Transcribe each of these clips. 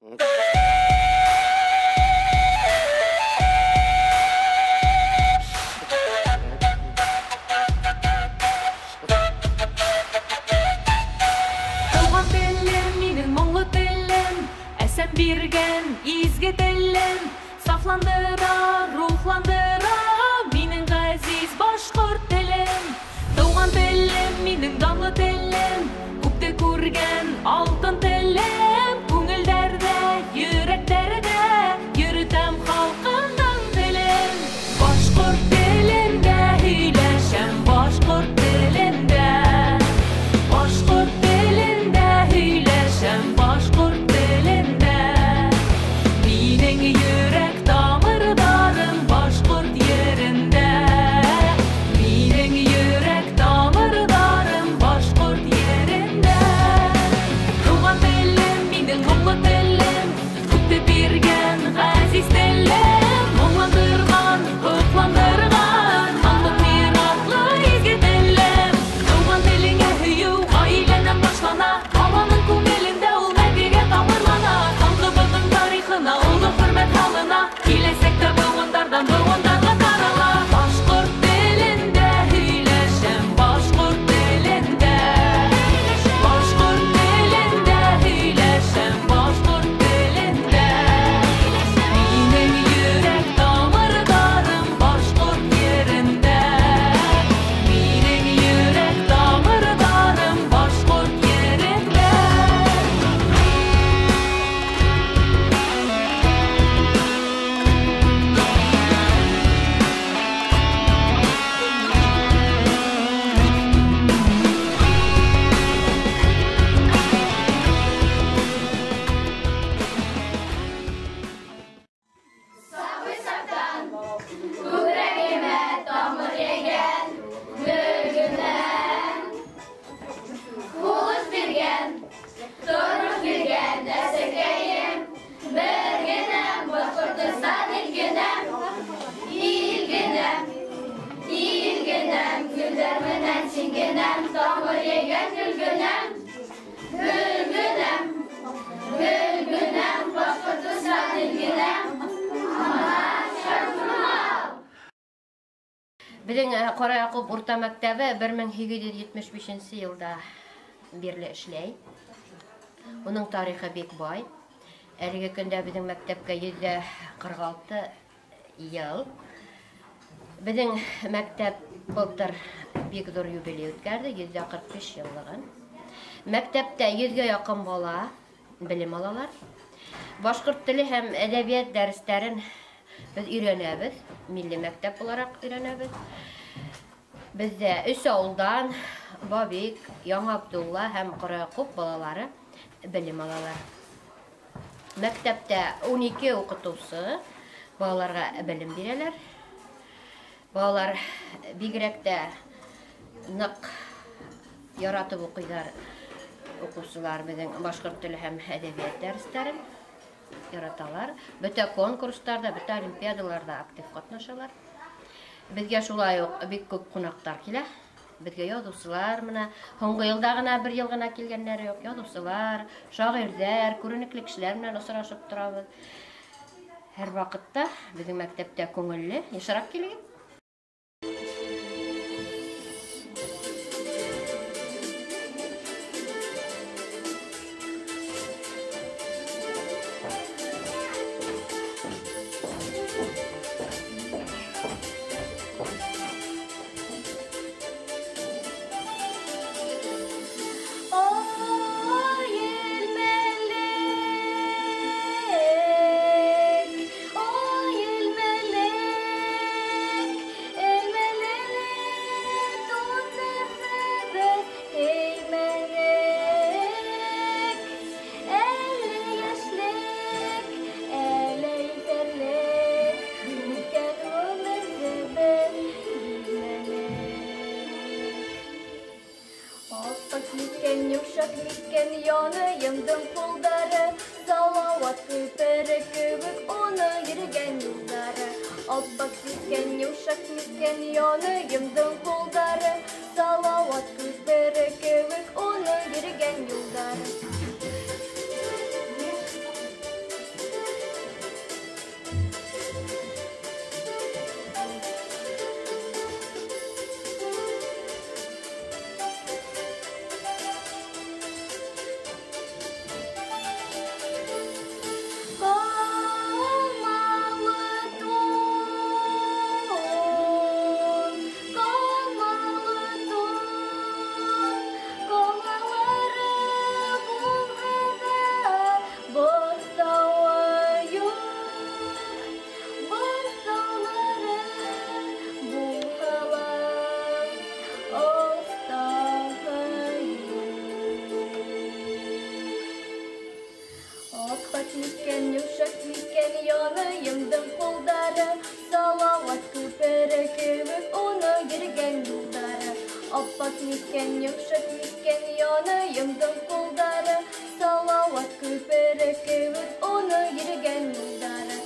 Туған телем, минең моңло телем, әсәм биргән изге телем, сафландыра, рухландыра, минең ғәзиз башҡорт телем. Туған телем, минең данлы телем, күпте күргән алтын телем, күңелдәрҙә, йөрәктәрҙә йөрөтәм халҡымдың телен. Башҡорт телендә һөйләшәм, башҡорт телендә. Башҡорт телендә һөйләшәм, башҡорт телендә. Минең йөрәк тамырҙарым башҡорт ерендә. Минең йөрәк тамырҙарым башҡорт ерендә. Туған телем, минең моңло телем, күпте биргән ғәзиз телем, моңландырған, һоҡландырған, һанлы мираҫлы изге телем. Туған телеңә һөйөү ғаиләнән башлана, баланың күңелендә ул мәңгегә тамырлана. Халҡыбыҙҙың тарихына оло хөрмәт һалына, киләсәктә быуындарҙан быуындарға тарала. Башҡорт телендә һөйләшәм, башҡорт телендә. Башҡорт телендә һөйләшәм, башҡорт телендә. Минең йөрәк тамырҙарым башҡорт ерендә. Минең йөрәк тамырҙарым башҡорт ерендә. Сабый саҡтан күкрәгемә тамыр йәйгән гөлгенәм. Һулыш биргән, тормош биргән әсәкәйем, бер генәм, Башҡортостан илгенәм, илгенәм, илгенәм, гөлдәр менән син генәм, тамыр йәйгән гөлгенәм, гөлгенәм, гөлгенәм, Башҡортостан илгенәм. Беҙҙең Ҡара Яҡуп урта мәктәбе 1875 йылда бирле эшләй. Уның тарихы бик бай. Әлеге көндә беҙҙең мәктәпкә 146 йыл. Беҙҙең мәктәп былтыр бик ҙур юбилей үткәрҙе, 145 йыллығын. Мәктәптә 100-гә яҡын бала белем алалар. Башҡорт теле һәм әҙәбиәт дәрестәрен беҙ өйрәнәбеҙ, милли мәктәп булараҡ өйрәнәбеҙ. Беҙҙә өс ауылдан Бабик, Яңы Абдулла һәм Ҡара Яҡуп балалары белем алалар. Мәктәптә 12 уҡытыусы балаларға белем бирәләр. Балалар бигерәк тә ныҡ яратып уҡыйҙар уҡыусылар беҙҙең башҡорт теле һәм әҙәбиәт дәрестәрен яраталар. Бөтә конкурстарҙа, бөтә олимпиадаларҙа актив ҡатнашалар. Беҙгә шулай уҡ бик күп ҡунаҡтар килә. Беҙгә яҙыусылар менә һуңғы йылда ғына бер йыл ғына килгәндәре юҡ. Яҙыусылар, шағирҙәр, күренекле кешеләр менән осрашып торабыҙ. Һәр ваҡытта беҙҙең мәктәптә күңелле, йышыраҡ килегеҙ. Йомшаҡ микән яныйымдың ҡулдары, Салауат күпере кеүек уның йөрөгән юлдары. Аппаҡ микән, йомшаҡ микән яныйымдың ҡулдары, Салауат күпере кеүек уның йөрөгән юлдары. Аппак микән, йомшак микән яныйымдың ҡулдары, Салауат күпере кеүек уны йөргән юлдары. Аппак микән, йомшак микән яныйымдың ҡулдары, Салауат күпере кеүек уны йөргән юлдары.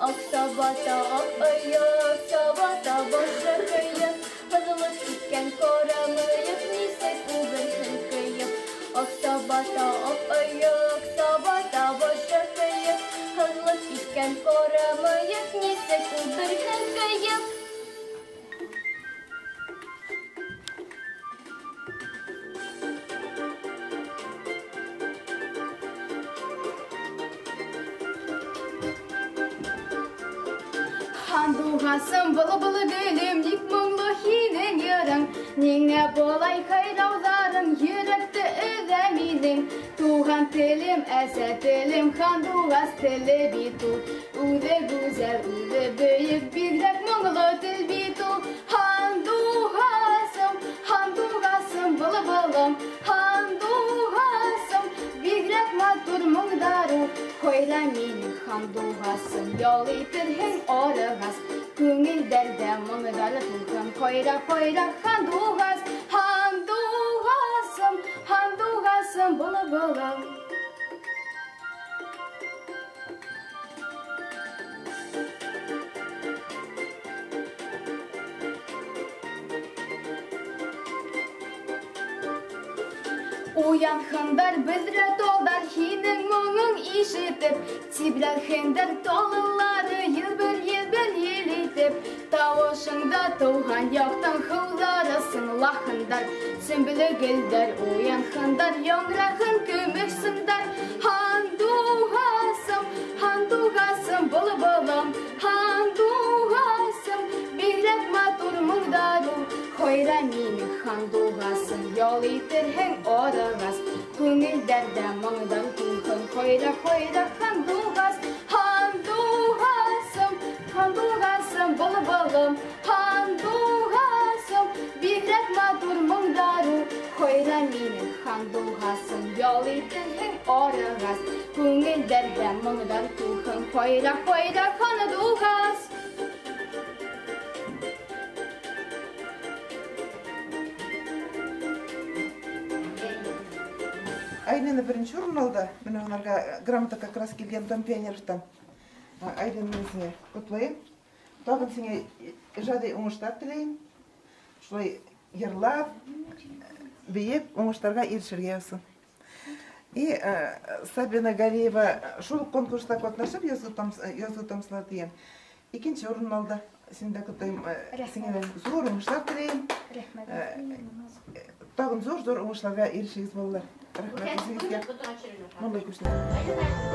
Аҡ сабата, аҡ ойоҡ, сабата башы көйөк, Һыҙылып киткән ҡара мыйыҡ нисек үберһен көйөк. Аҡ сабата, аҡ ойоҡ, сабата башы көйөк, Һыҙылып киткән ҡара мыйыҡ нисек үберһен көйөк. Һандуғасым, был-был гөлөм, ник моңло һинең йырың, Ниңә былай һайрауҙарың йөрәкте өҙә минең. Туған телем, әсә телем, һандуғас теле бит ул. Үҙе гүзәл, үҙе бөйөк, бигерәк моңло тел бит ул. Һандуғасым, һандуғасым, был-былым, һандуғасым, бигерәк матур моңдар ул. Һайра минең һандуғасым, ял итерһең арығас, Күңелдәрҙә моңдар тулһын, һайра, һайра, һандуғас. Һандуғасым, һандуғасым, был-былым. Уянһындар бөҙрә талдар һинең моңоң ишетеп, Тибрәлһендәр талылары елбер-елбер ел итеп, Тауышыңда тыуған яҡтың һыуҙары сыңлаһындар, Сөмбөлө гөлдәр уянһындар, яңраһын көмөш сыңдар. Һандуғасым, һандуғасым, был-былым, һандуғасым, бигерәк матур моңдар ул. Һайра минең һандуғасым, ял итерһең арығас, Күңелдәрҙә моңдар тулһын, һайра, һайра, һандуғас. Һандуғасым, һандуғасым, был-былым, һандуғасым, бигерәк матур моңдар ул. Һайра минең һандуғасым, ял итерһең арығас, Күңелдәрҙә моңдар тулһын, һайра, һайра, һандуғас. Айлина беренсе урын алды. Менә аларга грамота как раз килгән Дом пионеровтан. Айлина, мин сине котлайым. Тагын сиңа ижади уңышлар теләйем. Шулай йырлап, бейеп, уңышларга ирешергә язсын. И Сабина Галиева шул конкурста катнашып, язгы тамсылар дигән икенче урын алды. Сине дә котлайым, сиңа дә зур уңышлар теләйем. Рәхмәт. Тагын зур-зур уңышларга ирешегез, балалар. Рәхмәт сезгә. Мондый күзләр.